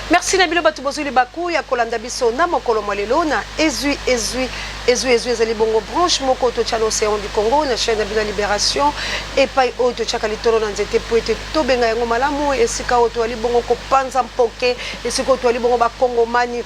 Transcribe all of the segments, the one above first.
Merci na bino bato bozwi libaku ya kolanda biso na mokolo mwa lelo na Ezwi Ezwi Ezwi Ezwi ezali bongo branche moko totya na Océan du Congo na chaîne na bino ya Libération epai oyo totyaka litolo na nzete mpo ete tobenga yango malamu esika oyo toyali bongo kopanza mpoke esika oyo toyali bongo bakongomani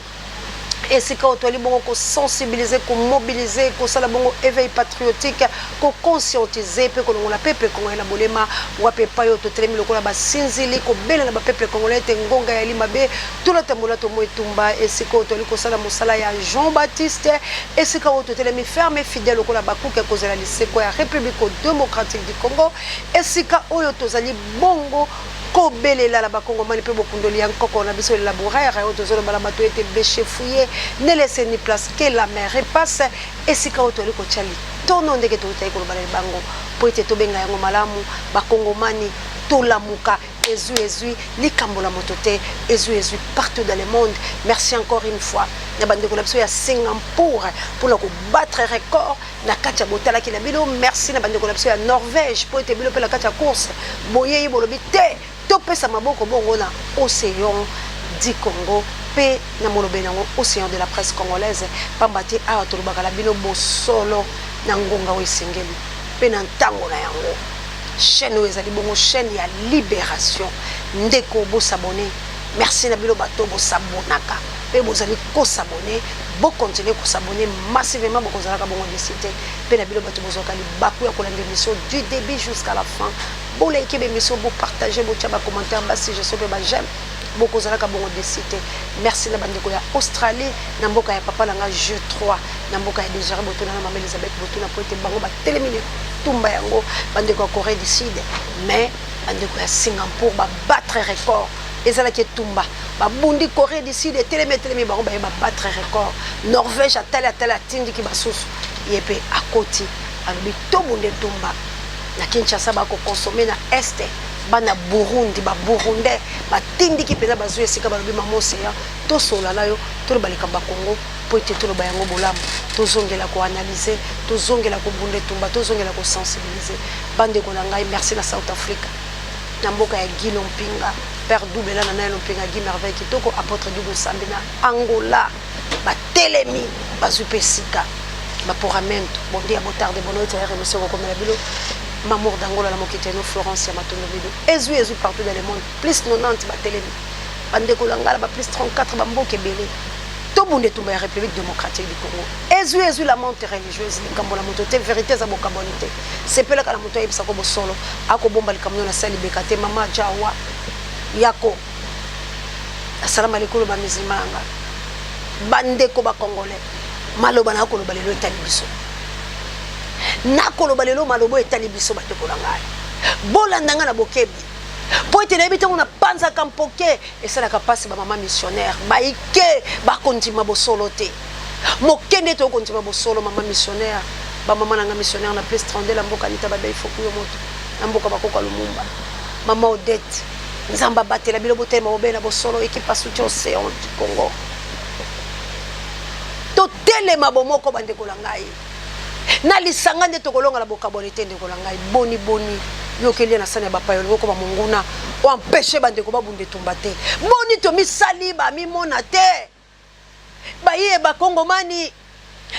esika oyo toyali bongo kosensibilize komobilize kosala bongo éveil patriotique koconscientize mpe kolongola peuple congolais na bolema wapi epai oyo totelemi lokola basinzili kobelela bapeuple congolais ete ngonga yali mabe tolata molato mo etumba esika oyo toyali kosala mosala ya Jean Baptiste esika oyo totelemi ferme fidèle lokola bakuke kozela lisekwa ya République démocratique du Congo esika oyo tozali bongo kobelela na bakongomani mpe bokundoli ya nkoko na biso le laboureur oyo tozoloba na bato ete bechefuye ne laisse ni place que la mer repasse esika oyo toyali kotya litono ndenge toutaki koloba na libango mpo ete tobenga yango malamu bakongomani tolamuka ezwi ezwi likambo la moto te ezwi ezwi partout dans le monde. Merci encore une fois na bandeko na biso ya Singapour mpona kobattre record na kati ya botalaki na bino. Merci na bandeko na biso ya Norvège mpo ete bino mpe na kati ya course boyei bolobi te topesa maboko bongo na Océan du Congo mpe na molobeli yango Océan de la presse congolaise, pamba te awa tolobaka na bino bosolo na ngonga oyo esengeli mpe na ntango na yango. Chaîne oyo ezali bongo chaîne ya libération. Ndeko bosabone, merci na bino bato bosabonaka mpe bozali kosabone, bokontinue kosabone massivement, bokozalaka bongo déçus te. Mpe na bino bato bozwaka libaku ya kolanda émission du début jusqu'à la fin, bolike bémission, bopartage, botya bacommentaire, basuggestion mpe baj'aime, bokozalaka bongo déçus te. Merci na bandeko ya Australie, na mboka ya papa na nga Jeu 3, na mboka ya Désiré Botuna na mama Elizabeth Botuna, po ete bango batelemi na etumba yango. Bandeko ya Corée du Sud, mais bandeko ya Singapour babattre record. Ezalaki etumba, babundi Corée du Sud etelemi etelemi, bango baye babattre record. Norvège atali atali, atindiki basusu, ye mpe akoti, alobi tobunda etumba. Na Kinshasa bakokonsome na este, bana Burundi, baburundais batindiki mpenza, bazwi esika, balobi mama Océan, tosola na yo, toloba likambo ya Congo mpo ete toloba yango bolamu, tozongela koanalyse, tozongela kobunda etumba, tozongela kosensibilize bandeko na ngai. Merci na South Africa, na mboka ya Guy Lompinga, père double na nana Lompinga, Guy Merveille Kitoko, apôtre double Sambi. Na Angola batelemi, bazwi mpe esika baporamento bondi ya botarde bono ete ya émission kokomela bino Mamour d'Angola na mokiteno Florence ya Matondo Mido. Ezwi ezwi partout dans le monde, plus 90 batelemi, bandeko na ngai na ba plus 34, bamboka ebele, tobunda etumba ya République démocratique du Congo. Ezwi ezwi la monte religieuse, likambo na moto te, vérité eza bokabwani te. Sepelaka na moto ayebisako bosolo, akobomba likambo no na sali beka te. Mama Jawa yako asalama likolo bamizilima na ngai, bandeko bacongolais, maloba na koloba lelo etali biso. Nakoloba lelo maloba oyo etali biso. Bandeko na ngai, bolanda ngai na bokebi mpo ete nayebi ntango napanzaka mpoke esalaka mpasi. Bamama missionnaire baike bakondima bosolo te, moke nde tokondima bosolo. Mama missionnaire, bamama na nga missionnaire na plus 32 la mboka Anita Babei Fokuyo moto na mboka bakoka Lumumba, mama Odette, Nzambe abatela bino, botelema bobe na bosolo. Équipe soutien Océan du Congo, totelema bomoko. Bandeko na ngai, na lisanga nde tokolonga na bokabwani te. Ndeko na ngai, boni boni yokelia na sani ya bapaya, olingi okoma monguna, oempêche bandeko babunda etumba te. Boni tomisali bamimona te, baye bakongomani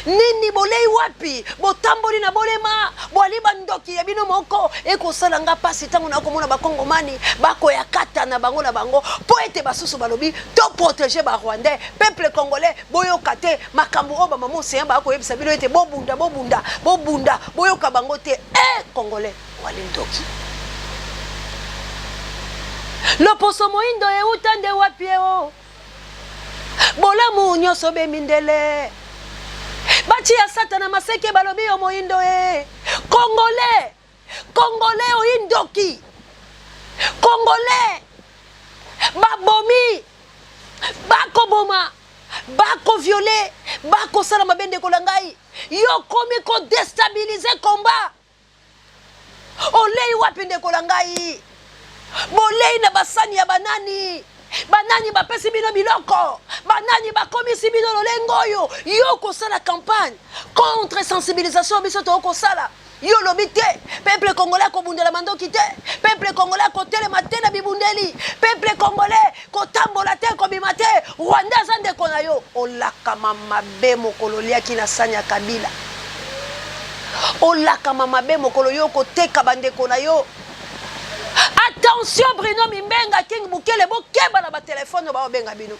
nini, bolei wapi, botamboli na bolema, bwali bandoki ya bino moko. Ekosala nga mpasi ntango nakomona bakongomani bakoya kata na bango na bango mpo ete basusu balobi toprotege barwandais. Peuple congolais, boyoka te makambo oyo bamama Océan bakoyebisa bino ete bobunda, bobunda, bobunda, boyoka bango te. E congolais wali ndoki, loposo moyindo euta nde wapi? Eo bolamu nyonso bemindele batia Satana maseke, balobi yo moyindo. E congolais, congolais oyi ndoki, congolais babomi, bakoboma, bakoviole, bakosala mabe. Ndeko na ngai, yo komi kodestabilize combat. Olei wapi, ndeko na ngai? Bolei na basani ya banani? Banani bapesi bino biloko? Banani bakomisi bino lolengo oyo? Yo kosala campagne contre sensibilisation biso tokosala. Yo olobi te peuple congolais akobundela mandoki te, peuple congolais akotelema te na bibundeli, peuple congolais kotambola te, kobima te, Rwanda aza ndeko na yo. Olakama mabe mokolo oliaki na sani ya Kabila. Olakama mabe mokolo yo okoteka bandeko na yo. Attention Bruno Mimbenga, King Bukele, bokeba na ba telephone oyo baobenga bino.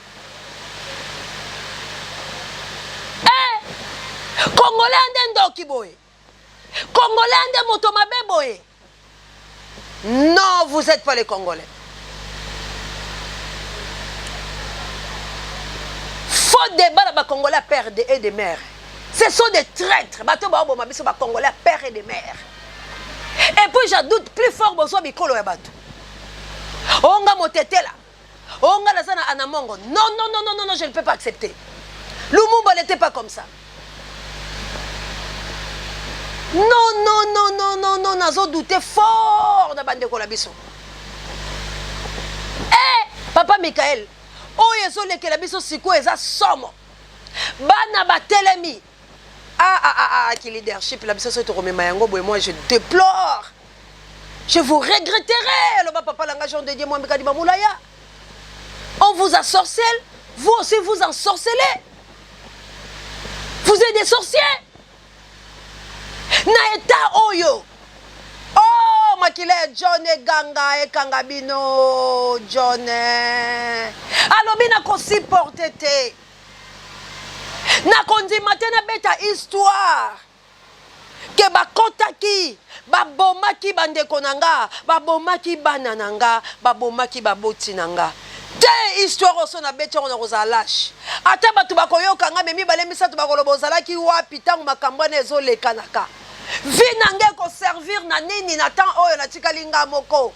Eh! Congolais nde ndoki boye. Congolais nde moto mabe boye. Non, vous êtes pas les Congolais. Faux débat là, Congolais à père et de mère. Ce sont des traîtres. Bato ba oboma biso ba Congolais à père et de mère. Et puis j'adoute plus fort bozwa bikolo ya bato. Onga motetela. Onga naza na Anamongo. Non non non non non non, je ne peux pas accepter. Lumumba n'était pas comme ça. Non non non non non non, nazo douter fort na bandeko na biso. Eh, papa Michael, oyo ezolekela biso sikoyo eza somo. Bana batelemi. Ah ah ah ah, ki leadership la biso soki tokomema yango boye, moi je déplore. Je vous regretterai, aloba papa langa Jean de Dieu Mwambi Kadima Moulaya. On vous ensorcelle, vous aussi vous ensorcelez. Vous êtes des sorciers. Na état oyo. Oh, makila ya John eganga ekanga bino John. Alobi na ko supporter te. Na kondima te na beta histoire. Ke bakotaki, babomaki bandeko na nga, babomaki bana na nga, babomaki baboti na nga. Te histoire oyo soki nabeti yango nakozala lache. Ata bato bakoyoka nga me mibale misato bakoloba ozalaki wapi ntango makambo wana ezolekanaka. Vie na nga ekoservir na nini na temps oyo natikali nga moko?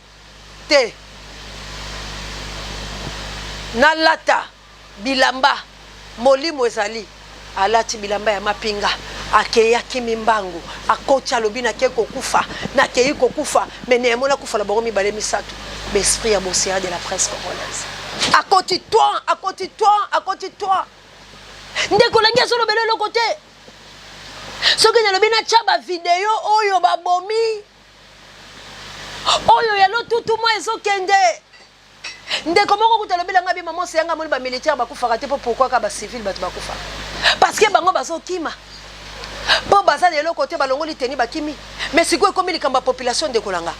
Te. Nalata. Bilamba molimo ezali alati bilamba ya mapinga akei akimi mbangu akoti alobi nakei kokufa nakei kokufa mais néanmoins nakufa na bango mibale misato ba esprit ya bosea de la presse congolaise akoti toi akoti toi akoti toi ndeko langi azolobela eloko te soki nalobi natya bavideo oyo babomi oyo ya lotutu mwa ezokende Ndeko moko kutu alobela nga bi maman Seya nga amoni ba militaire bakufaka te po pourquoi ka ba civil bato bakufaka parce que bango bazokima po baza na eloko te balongoli teni bakimi mais sikoyo ekomi likambo ya population ndeko na nga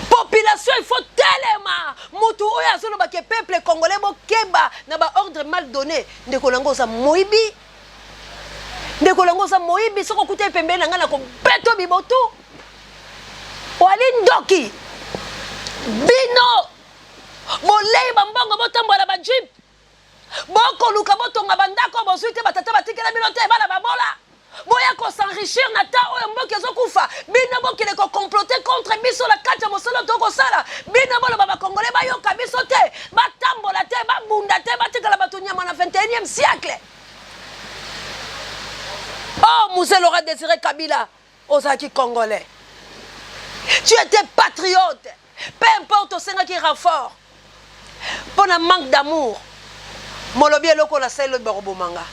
population il faut telema mutu oyo azoloba ke peuple congolais bokeba na ba ordre mal donné ndeko na nga oza moyibi ndeko na nga oza moyibi soki okutani pembeni na nga na kobeto bibotu Oali ndoki bino bolei bambongo botambola ba jeep bokoluka botonga bandako bozwi te batata batikela bino te bana babola boya kosenrichir na temps oyo mboka ezokufa bino bokende kocomplote contre biso na kati ya mosala tokosala bino boloba bakongole bayoka biso te batambola te babunda te batikala bato nyama na 21e siècle oh muse Laurent Désiré Kabila Ozalaki congolais. Tu étais patriote. Peu importe osengaki renfort. Pona manque d'amour. Molobi eloko nasali lobi bakoboma nga.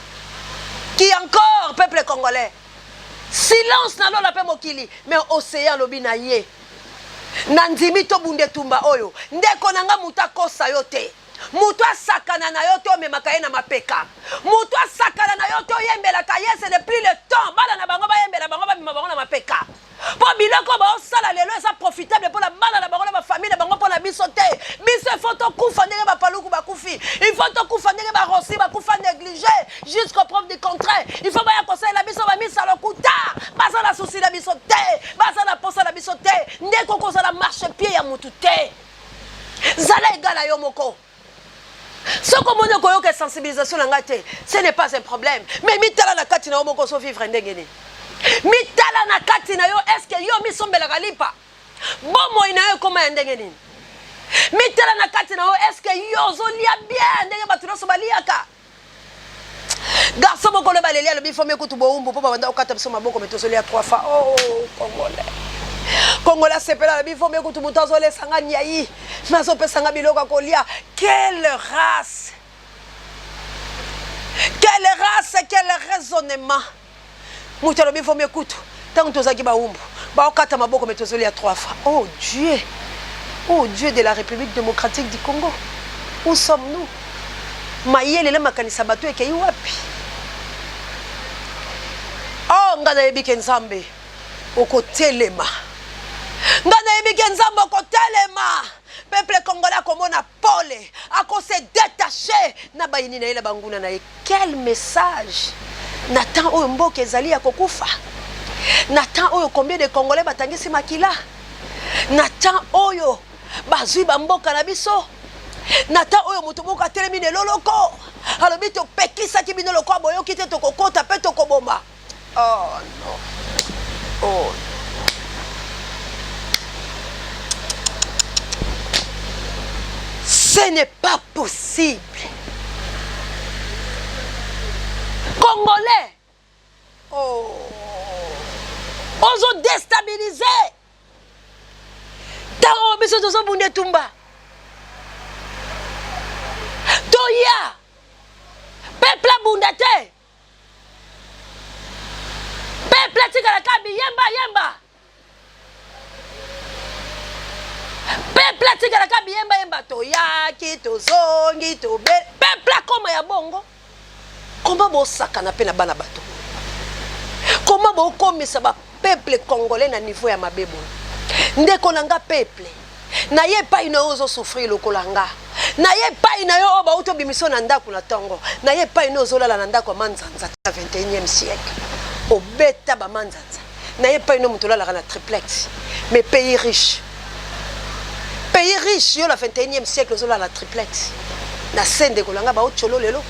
Qui encore peuple congolais? Silence na lola pe mokili mais océan alobi na ye. Nandimi tobunda etumba oyo. Ndeko na nga moto akosa yo te. Moto asakana na yo te omemaka ye na mapeka. Moto asakana na yo te oyembelaka ye, ce n'est plus le temps. Bana na bango bayembela bango bamema bango na mapeka. Mpo biloko baosala lelo eza profitable mpo na bana na bango na bafamille na bango mpo na biso te. Biso il faut tokufa ndenge bapaluku bakufi. Il faut tokufa ndenge barosi bakufa néglige jusqu'au preuve du contraire. Il faut baya kosalela biso bamisa lokuta. Baza na souci na biso te. Baza na posa na biso te. Ndeko kozala marche pied ya mutu te. Zala egal a yo moko. Soki omoni okoyoka sensibilisation na ngai te, ce n'est pas un problème. Mais mitala na kati na yo moko ozo vivre ndenge nini? Mitala na kati na yo, est-ce que yo misombelaka lipa? Bomoi na yo ekoma ya ndenge nini? Mitala na kati na yo, est-ce que yo ozolia bien ndenge bato nyonso baliaka? Garçon moko loba leli alobi fome kutu bowumbu mpo babanda kokata biso maboko me tozolia trois fois. Oh congolais. Congolais asepela alobi fome kutu moto azolesa nga niai me azopesa nga biloko ya kolia. Quelle race! Quelle race, quel raisonnement! Moto alobi fome kutu. Ntango tozalaki bawumbu, baokata maboko mais tozolia trois fois. Oh Dieu! Oh Dieu de la République démocratique du Congo! Où sommes-nous? Mayele na makanisa bato ekei wapi? Oh, nga nayebi ke Nzambe okotelema. Nga nayebi ke Nzambe okotelema. Peuple congolais akomona pole, ako se detacher na bayini na ye na banguna na ye. Quel message na temps oyo mboka ezali ya kokufa, na temps oyo combien de congolais batangisi makila, na temps oyo bazwi ba mboka na biso, na temps oyo moto moko atelemi na eloloko alobi topekisaki bino lokola boyoki te, tokokota pe tokoboma. Oh non. Oh. Ce n'est pas possible. Congolais. Oh. Ozo déstabiliser. Tango biso tozo bunda etumba. Toya. Peuple abunda te. Peuple atikala kaka biyemba yemba. Peuple atikala kaka biyemba yemba toyaki tozongi tobe. Peuple akoma ya bongo. Comment bosakana pe na bana bato? Comment bokomisa ba peuple congolais na niveau ya mabe boye? Ndeko na nga peuple Na ye epayi na yo ozo souffrir lokola nga. Na ye epayi na yo oyo bawuti obimisa yo na ndaku na tongo. Na ye epayi na yo ozo lala na ndaku ya manzanza ti na 21ième siècle. Obeta ba manzanza. Na ye epayi na yo mutu olalaka na triplex. Mais pays riche. Pays riche yo na 21ième siècle ozo lala na triplex. Na se ndeko na nga bao tsholo lelo.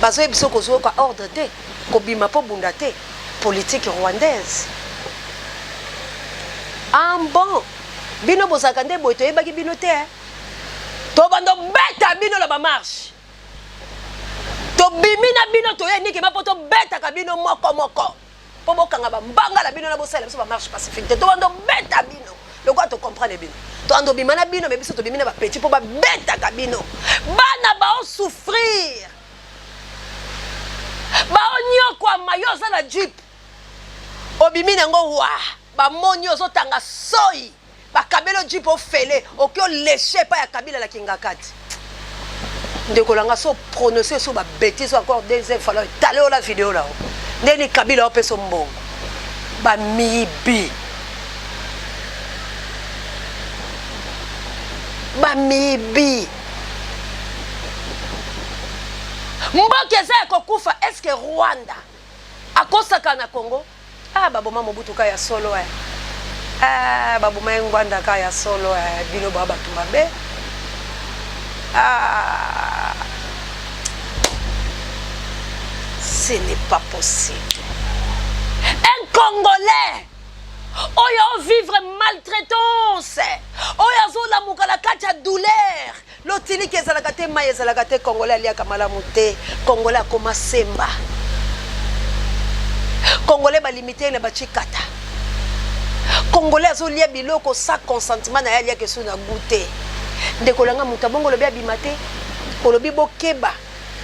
Bazo yebisa yo kozua yoka ordre te. Kobima po bunda te. Politique rwandaise. En bon. Bino bozalaka nde boye toyebaki bino te eh. Tobanda obeta bino na ba marche. Tobimi na bino toye nikema po tobetaka bino moko moko. Po bokanga ba mbanga na bino na bosalela biso ba marche pacifique te. Tobanda obeta bino lokola to comprendre bino. Tobanda obima na bino mais biso tobimi na ba petit po babetaka bino. Bana bao souffrir. Bao nyokwama yo oza na jeep. Obimi nango waa. Ba moni yo ozo tanga soyi ba kabeli yo jeep ofele oke o leche epai ya kabila na kingakati ndeko na nga so prononce so ba betise encore deuxième fois etale yo la video na yo ndeni kabila opesa mbongo ba miyibi ba miyibi mboka eza ya kokufa est ce que Rwanda akosaka na Congo Ah baboma Mobutu ka ya solo eh. Ah baboma ye Ngwanda ka ya solo eh. Bino ba batu mabe. Ah. Ce n'est pas possible. Un Congolais oyo vivre maltraitance, oyo azolamuka na kati ya douleur, Lotiliki ezalaka te, mayi ezalaka te, congolais aliaka malamu te, congolais akoma semba. Congolais ba limite ye na ba tshikata. Congolais azolia biloko sans consentement na ye aliaka esu na gout te. Ndeko na nga moto ya bongo olobi abima te, olobi bokeba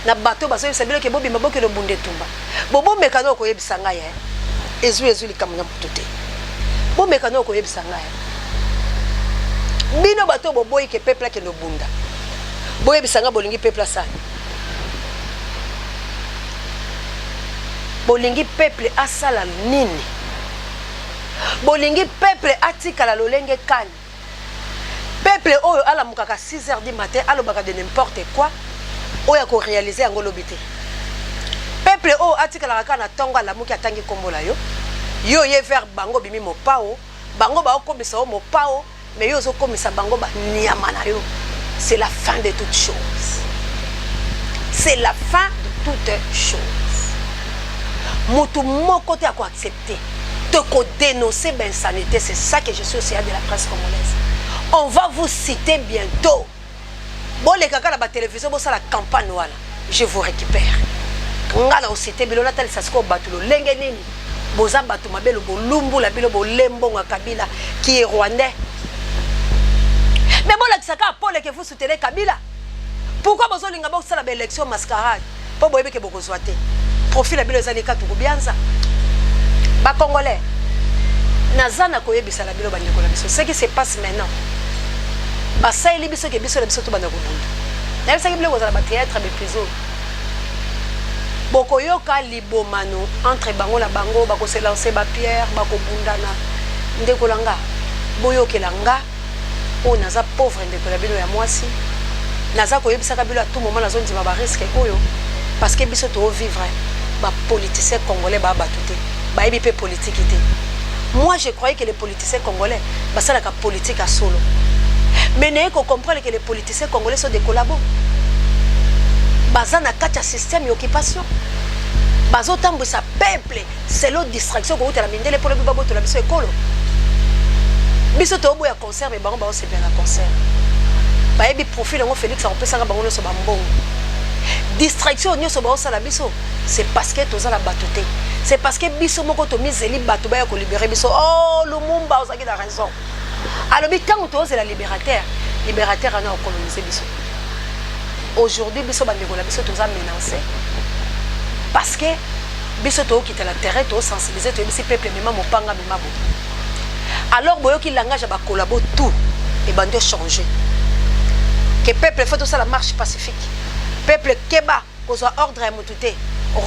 na bato bazoyebisa bino ke bobima bokende obunda etumba. Bobomeka nao koyebisa ngai eh. Ezui ezui likambo na moto te. Bomeka nao koyebisa ngai. Bino bato boboyi ke peuple akende obunda. Boyebisa ngai bolingi peuple asala. Bolingi peuple asala nini? Bolingi peuple atikala lolenge kani? Peuple oyo alamukaka 6 heures du matin alobaka de n'importe quoi oyo ako realiser yango lobi te. Peuple oyo atikalaka kaka na tongo alamuki atangi kombo na yo, yo oye vers bango obimi mopao, bango baokomisa yo mopao mais yo ozokomisa bango ba nyama na yo. C'est la fin de toute chose. C'est la fin de toute chose. Mutu moko te ako accepter toko denoncer ba insanite, c'est ça que je suis au de la presse congolaise. On va vous citer bientôt. Boleka kaka na ba television bosala campagne wana. Je vous récupère. Nga na osite bino natalisa sikoyo bato lolenge nini boza bato mabe bolumbula bino bolembongo ya Kabila qui est rwandais. Mais bolakisa kaka pole que vous soutenez Kabila. Pourquoi bozolinga bosala ba élection mascarade? Po boyebi ke bokozwa te. Profil na bino eza ni katuku bianza. Ba congolais. Naza na koyebisa na bino bandeko na biso, ce qui se passe maintenant, basaleli biso ke biso na biso tobanda kobunda. Nayebisaki bino kozala bathéâtre, baépisode bokoyoka libomano entre bango na bango, bakose lancer bapierre, bakobundana. Ndeko na nga, boyokela nga oyo naza pauvre ndeko na bino ya mwasi. Naza koyebisaka bino à tout moment, nazondima barisque oyo parce que biso toovivre. Bapoliticien congolais baa bato te, bayebi mpe politiki te. Moi, je croyais que les politiciens congolais basalaka politique ya solo, mais naye kocomprendre que les politiciens congolais sont des collabos. Baza na kati ya système ya occupation, bazotambwisa peuple selon distraction koutala mindele mpo lobi babotola biso ekolo. Biso toboya concert, mais bango baosepela na concert. Bayebi profil yango. Félix akopesaka bango nyonso bambongo. Distraction nyonso baosala biso, c'est parce que toza na bato te, c'est parce que biso moko tomizeli bato baya kolibérer biso. Oh, Lumumba ozalaki na raison. Alobi ntango tozela libérateur, libérateur ana okolonize biso. Aujourd'hui, biso bandeko na biso toza menacé parce que biso tookita na terrain, tosensibilize, toyebisi peuple: mema mopanga, mema bo. Alors boyoki langage ya bacollabo, tout ebandi ochange ke peuple faut tosala marche pacifique. Peuple, keba kozwa ordre ya motu te.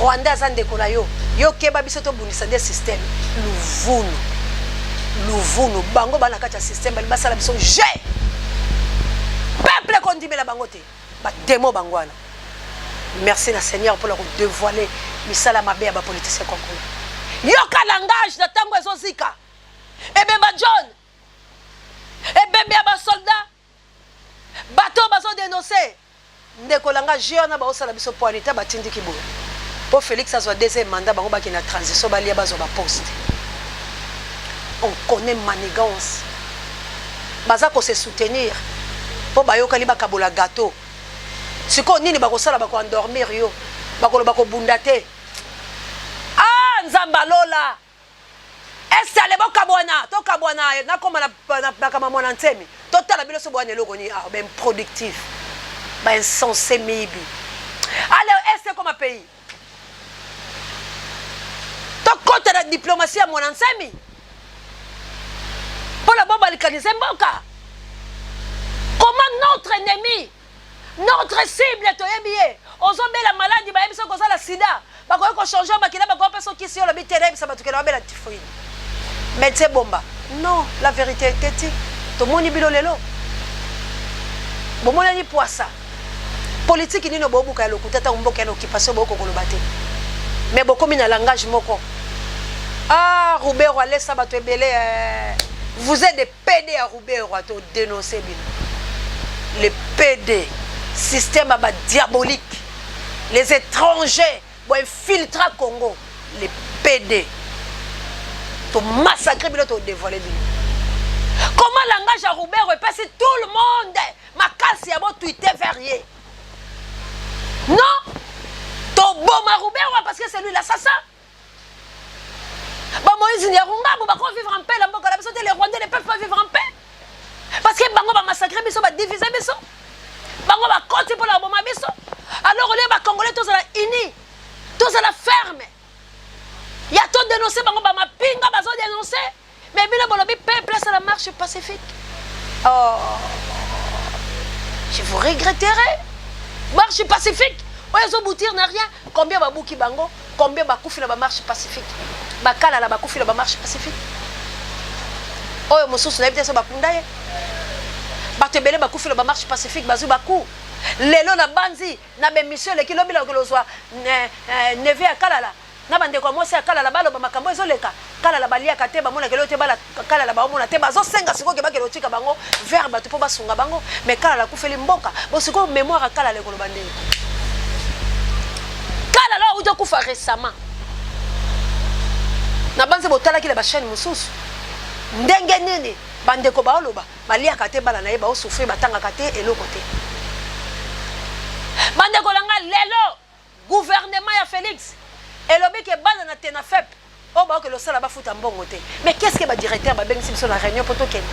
Rwanda aza ndeko na yo, yo keba. Biso tobundisa nde système luvunu luvunu. Bango baa na kati ya système, bali basala biso jeu. Peuple, kondimela bango te, bademo bango wana. Merci na Seigneur mpona kodévoile misala mabe ya bapoliticien congolais. Yoka langage na ntango ezozika ebemba John, ebembe ya basoldat, bato bazodénonce. Ndeko langa, jeu wana baosala biso poani te. Batindiki boye mpo Félix azwa deuxième mandat, bango bakende na transition, balia, bazwa baposte. On connaît manigance. Baza kose soutenir mpo bayokani, bakabola gâteau. Sikoyo nini bakosala? Bakoendormir yo, bakoloba kobunda te. Ah, Nzambe alola, esale bokabwana, tokabwana. Nakóma nakama mwana ntemi, totala bino so bwana eloko nini. Ah, baimproductif, bainsensé, miyibi. Ale este koma pays, tokɔta na diplomatie ya mwana nsemi mpona bobalkanize mboka. Comment notre ennemi, notre cible, toyebi ye, ozobela maladi, bayebi soki ozala sida, bakoki kochange makila, bakoki mpe soki si olobi te, nayebisa bato kela babela typhoïde, médecin bomba. Non, la vérité eteti. Tomoni bino lelo, bomonani poisa politiki nini bobuka ya lokuta. Ntango mboka ya na occupation, boyoka koloba te, mais bokomi na langage moko. Ah, Ruberwa alesa bato ebele. Eh. Vous êtes des PD ya Ruberwa, todénonce bino. Les PD, système ya badiabolique, les étrangers boinfiltra Congo, les PD, tomassacre bino, todévoile bino. Comment langage ya Ruberwa epesi tout le monde makasi ya botwite vers ye? Non, toboma Ruberwa parce que c'est lui l'assassin. Bamoïse Nyarungabo bako vivre en paix na mboka na biso te. Les Rwandais ne peuvent pas vivre en paix parce que bango bamassacre biso, badivise biso, bango bakoti mpona baboma biso. Alors olie bacongolais tozala uni, tozala ferme ya todénonce bango. Bamapinga bazodénonce, mais bino bolobi peuple asala marche pacifique. Oh, je vous regretterai. Marche pacifique oyo ezoboutir na rien. Combien babuki bango? Combien bakufi na bamarche pacifique? Bakalala bakufi na bamarche pacifique. Oyo mosusu nayebi te so bakunda ye. Bato ebele bakufi na bamarche pacifique, bazwi baku. Lelo na banzi na bémission eleki lobi, lozwa neve ya Kalala na bandeko ya mwasi ya Kalala, baloba makambo ezoleka. Kalala baliaka te, bamonaka eloko te. Bala Kalala baomona te, bazosenga sikoyo ke bakende kotika bango vers bato mpo basunga bango. Mais Kalala akufeli mboka bo. Sikoyo mémoire ya Kalala ekoloba ndenge Kalala auti okufa récemment. Na banzi botalaki na bachaîne mosusu ndenge nini bandeko baoloba baliaka te, bana na ye baosouffrir, batangaka te, eloko te. Bandeko na nga, lelo gouvernement ya Félix elobi ke bana na Tenafep oyo baokende osala, bafuta mbongo te. Mais qu'est ce que badirecteur babengisi biso na réunion mpo tokende?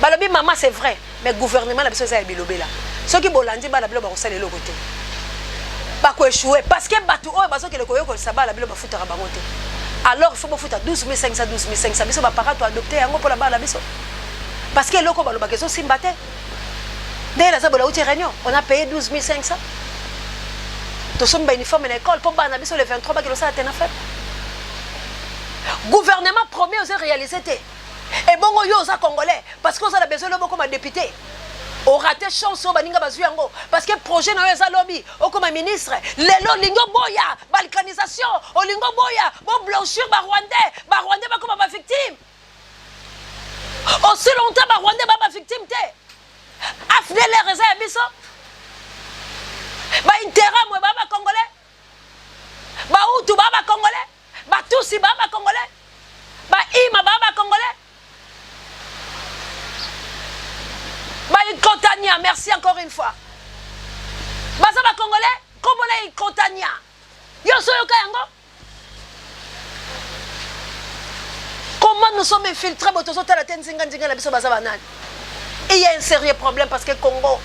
Balobi: mama, c'est vrai, mais gouvernement na biso eza ya bilobela. Soki bolandi bana bino, bakosala eloko te, bakoéchouer parce que bato oyo bazokende koyekolisa bana bino, bafutaka bango te. Alors il faut bofuta 12500 12500. Biso baparent toadopte yango mpona bana na biso, parce que eloko balobaka ezosimba te. Ndenge naza bola, uti réunion, on a payé 12 500, tosombi bauniforme na école mpo bana na biso le 23 bakende osala TENAFEP. Gouvernement premier ozo réalise te. Ebongo yo oza Congolais, parce que oza na besoin lobi okoma député, orater chance oyo baninga bazwi yango, parce que projet na yo eza lobi okoma ministre. Lelo olingi oboya balkanisation, olingi oboya boblanchir Barwandais, Barwandais bakoma bavictime. Aussi longtemps Barwandais ba bavictime te, AFDLR eza ya biso, bainteramwe ba Bacongolais, Bahutu ba Bacongolais, Batusi ba Bacongolais, Bahima ba Bacongolais, Baikotania. Merci encore une fois, baza Bacongolais. Nkombo na Ikotania, yo so oyoka yango. Comment nous sommes infiltrés? Bo tozotala te nzinga nzinga na biso baza banani. Il y a un sérieux problème, parce que Congo,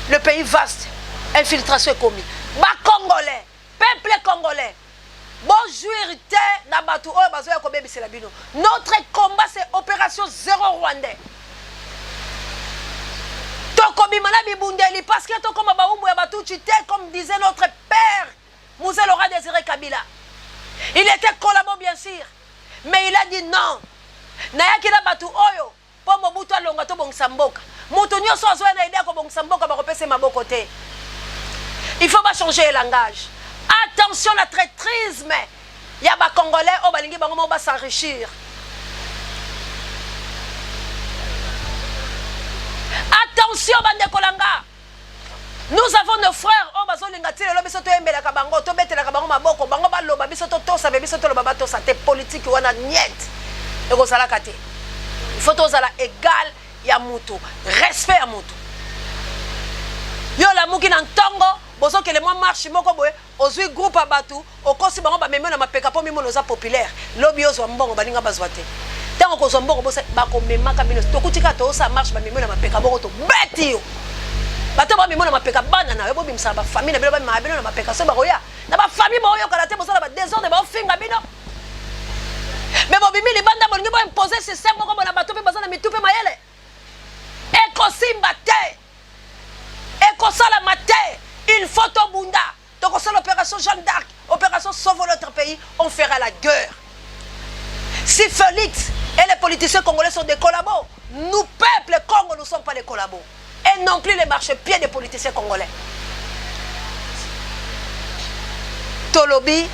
le pays vaste, infiltration ekomi. Bacongolais, peuple congolais, bojouir te na bato oyo bazoya kobebisela bino. Notre combat, c'est opération zéro Rwandais. Tokobima na bibundeli, parce que tokoma baumbu ya Batutsi te. Comme disait notre père Mzee Laurent Désiré Kabila, il était collabo bien sûr, mais il a dit non, nayaki na bato oyo mpo Mobutu alonga, tobongisa mboka. Moto nyonso azoya na idée ya kobongisa mboka, bakopesa maboko te. Il faut bachanger langage. Attention na traîtrisme ya Bacongolais oyo balingi bango moko bas'enrichir. Attention bandeko na nga, nous avons nos frères oyo bazolinga ti lelo biso toyembelaka bango, tobetelaka bango maboko, bango baloba biso totosa, me biso toloba batosa te. Politike wana niet, ekozalaka te. Il faut tozala égal ya mutu, respect ya mutu. Yo olamuki na ntongo, bozokende mwa marche moko boye, ozwi groupe ya bato, okosi bango, bamemi na mapeka mpo mimono oza populaire. Lobi ozwa mbongo, baninga bazwa te. Ntango kozwa mbongo, bosa bakomemaka bino. Tokuti kaka tozosala marche, bamemi na mapeka bongo, tobeti yo. Bato bamemi na mapeka, bana na yo, bobimisaka bafamille na bino, bamemaka bino na mapeka. So bakoya na bafamille, baoyokana te, bozala badésordre, baofinga bino. Me bobimi libanda, bolingi boimpose système moko bona bato mpe baza na mitu mpe mayele. Ekosimba te, ekosalama te. Il faut tobunda, tokosala opération Jeanne d'Arc, opération sauvons notre pays. On fera la guerre. Si Félix et les politiciens congolais sont des collabos, nous, peuple Congo, nous ne sommes pas les collabos et non plus les marchepieds des politiciens congolais. Tolobi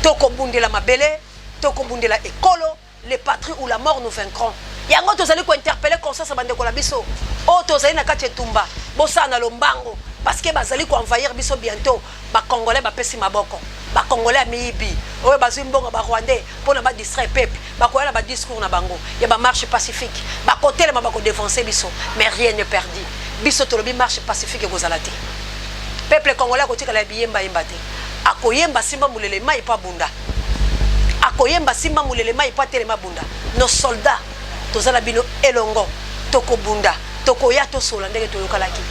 tokobundela mabele, tokobundela ekolo, les patries ou la mort, nous vaincrons. Yango tozali kointerpeller conscience ya bandeko na biso oyo tozali na kati etumba. Bosala na lombango, parce que bazali koenvahir biso bientôt. Bacongolais bapesi maboko, Bacongolais ya miyibi oyo bazwi mbongo Barwandais mpona badistraire peuple, bakoya na badiscours na bango ya bamarche pacifique, bakotelema, bakodéfoncer biso. Mais rien n'est perdu. Biso tolobi marche pacifique ekozala te. Peuple congolais akotikala ya biyembayemba te. Akoyemba simba molele mai mpo abunda, akoyemba simba molele mai mpo atelema bunda. Nos soldats, toza na bino elongo, tokobunda, tokoya tosola ndenge toyokalaki.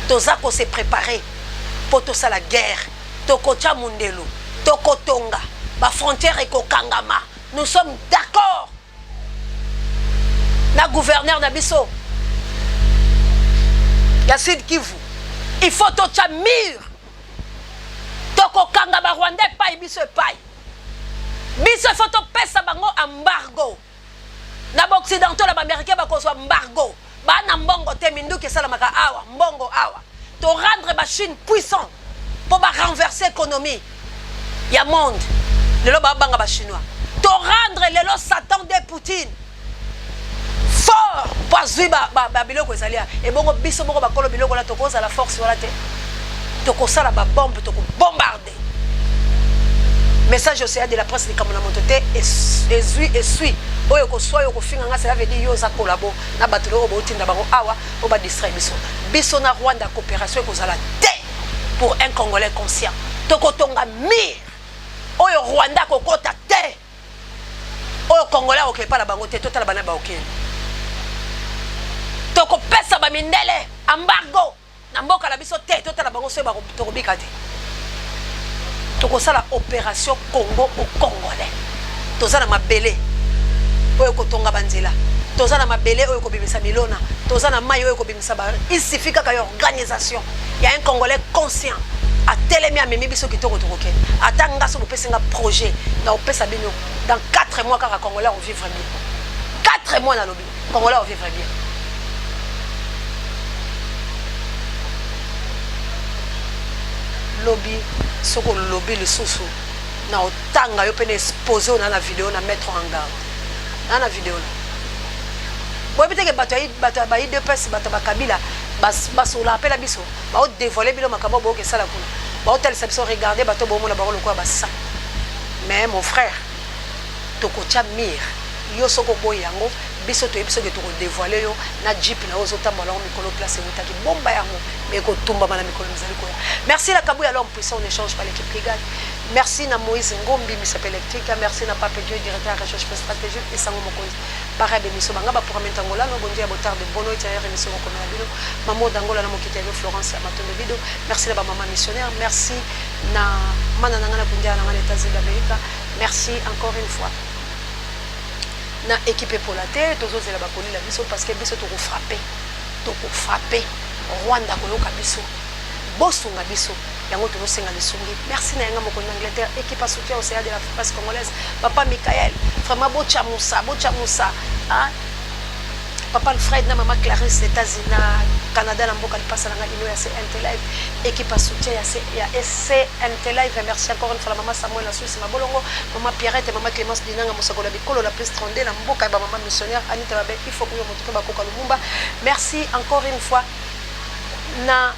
Toza kose préparer mpo tosala guerre. Tokotya mondelo, tokotonga bafrontière, ekokangama. Nous sommes d'accord na gouverneur na biso ya Sud Kivu. Il faut totya mur, tokokanga Barwandais epai biso, epai biso. Il faut topesa bango embargo na baoccidentaux, na baaméricain. Bakozwa embargo, bana mbongo te. Minduki esalamaka awa, mbongo awa. Torendre bachine puissant mpo barenverse économie ya monde. Lelo babanga Bachinois. Torendre lelo Satan de Poutine fort mpo azwi babiloko ezali ya ebongo. Biso moko bakolo biloko wana, tokozala force wana te. Tokosala babombe, tokobombarde. Message océan de la presse, likambo na moto te. Ezwi esui oyo koswa oyo kofinga nga, cela veut dire yo oza collabo na bato oyo bootinda bango awa oyo badistraire biso. Biso na Rwanda, coopération ekozala te. Pour un Congolais conscient, tokotonga mur oyo Rwanda akokota te, oyo Congolais akoki epa na bango te. Totala bana baokende. Tokopesa bamindele embargo na mboka na biso te. Totala bango soki tokobika te. Tokosala opération Congo au Congolais. Toza na mabele oyo ekotonga banzela, toza na mabele oyo ekobimisa milona, toza na mai oyo ekobimisa ba, il suffit kaka ya organisation ya un Congolais conscient atelemi, amemi biso kitoko, tokokende. Ata nga so bopesi nga projet na opesa bino dans 4 mois kaka, Congolais ovivre bien. 4 mois nalobi, Congolais ovivre bien. Lobi soki olobi lisusu na otanga yo mpe na expose oyo na na video na mettre en garde na na video na boyebi teke bato ya ba UDPS, bato ya bakabila basolaka mpe na biso, baodévoile bino makambo boyoka esala kuna, baotalisa biso. Regarde, bato bomona bango lokola basa. Mais mon frère, tokotya mire yo. Soki oboyi yango, biso toyebi soki tokodévoile yo na jeep na yo ozotambola yango mikolo, place eutaki bomba yango, mais ekotumbama na mikolo mizali koya. Merci na Kabuya, l'homme puissant, on échange par l'équipe qui gagne. Merci na Moïse Ngombi, misape électrique. Merci na Pape Dieu, directeur ya recherche stratégique. Esango mokonzi para bémission banga baprogramme ntangolano. Bon dia, botarde, bono itinéraire émission mokomela bino Mamo Dangola na mokiti ya Florence ya Matondo Bido. Merci na bamama missionnaire, merci na mana na nga na kundia na nga na États-Unis d'Amérique. Merci encore une fois na équipe epola te. Tozozela bakolila biso parce que biso tokofrappe, tokofrappe Rwanda koyoka biso. Bosunga biso, yango tozosenga lisungi. Merci na yanga mokonzi d'Angleterre, équipe à soutien océan de la presse congolaise, papa Michael, vraiment botya musa, botya musa, hein? Papa Alfred na mama Clarisse, États-Unis, na Canada, na mboka lipasa na nga ino ya CNT Live, équipe à soutien ya CNT Live. Merci encore une fois la mama Samuel na Suisse Mabolongo, mama Pierrette, mama Clémence Dinanga, mosakolo ya bikolo, la plus 32 na mboka ya bamama missionnaire Anita Babe, il faut kuyo moto mpe bakoka Lumumba. Merci encore une fois na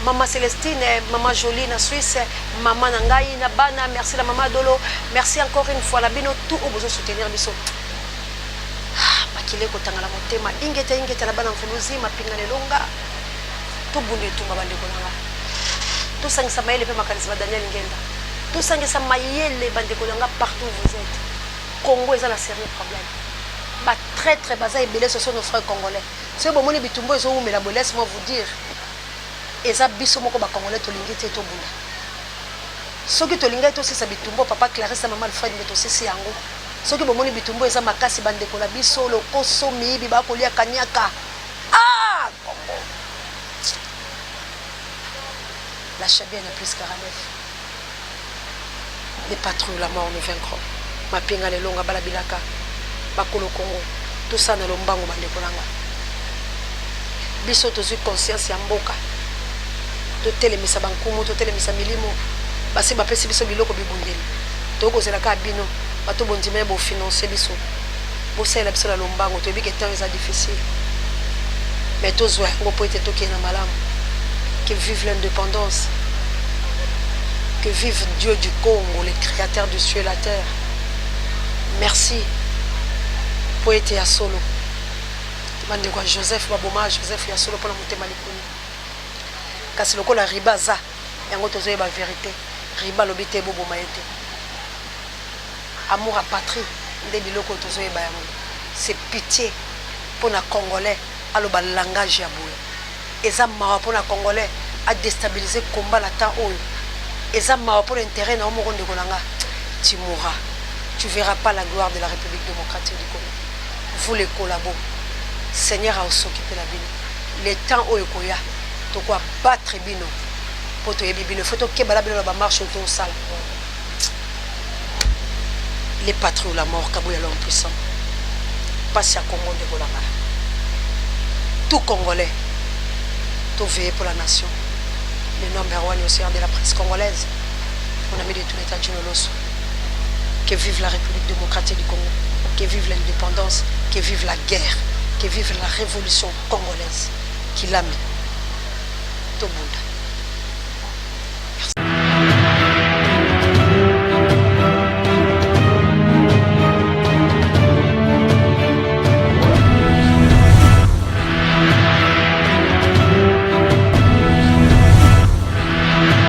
mama Célestine, mama Jolie na Suisse, mama na ngai na bana. Merci na mama Dolo. Merci encore une fois na bino tout oyo bozosoutenir biso. Makili ekotangala motema. Ingeta, ingeta na bana mfuluzi mapinga na elonga. Tobunda etumba, bandeko na nga. Tosangisa mayele mpe makanisi ba Daniel Ngenda. Tosangisa mayele, bandeko na nga, partout où vous êtes. Congo eza na sérieux problème, batraître baza ebele. Ce sont nos frères congolais. Soki bomoni bitumba ezowumela boye, laisse moi vous dire, eza biso moko bacongolais tolingi te tobunda. Soki tolingai tosisa bitumba, papa Clarisse na mama Alfred nde tosisi yango. Soki bomoni bitumba eza makasi, bandeko na biso lokoso miyibi bakolia kaniaka. Ah, Congo, la Chabia na plus 49, les patrouilles, la mort nous vaincront. Mapinga lelonga balabilaka bakolo Congo. Tosala na lombango, bandeko na nga. Biso tozwi conscience ya mboka, totelemisa bankumu, totelemisa milimo. Basi bapesi biso biloko bibundeli, tokozela kaka bino bato bondima ye bofinance biso, bosalela biso na lombango. Toyebi ke temps eza difficile, mais tozwa yango mpo ete tokende na malamu. Que vive l'indépendance, que vive Dieu du Congo, le créateur du ciel et la terre. Merci mpo ete ya solo bandeko ya Joseph baboma Joseph ya solo mpona motema likuni. Kasi lokola riba aza yango, tozoyeba vérité. Riba alobi te boboma ye te. Amour à patrie nde biloko oyo tozoyeba yango. C'est pitié mpona Congolais aloba langage ya boye. Eza mawa mpona Congolais adéstabilise combat na temps oyo. Eza mawa mpona intérêt na yo moko, ndeko na nga. Tu mourras, tu verras pas la gloire de la République démocratique du Congo. Vous les collabos, Seigneur aos'occupe na bino. Le temps oyo ekoya, tokoabattre bino mpo toyebi bino. Faut tokebala bino na bamarche oyo tosala. Les patrouilles, la mort, Kabuya l'homme puissant. Pasi ya Congo, ndeko na nga, tout Congolais toveiller pour la nation. Le number one océan de la presse congolaise, mon ami de tout l'état, Gino Loso. Que vive la République démocratique du Congo, que vive l'indépendance, que vive la guerre, que vive la révolution congolaise. Kilami, tobunda.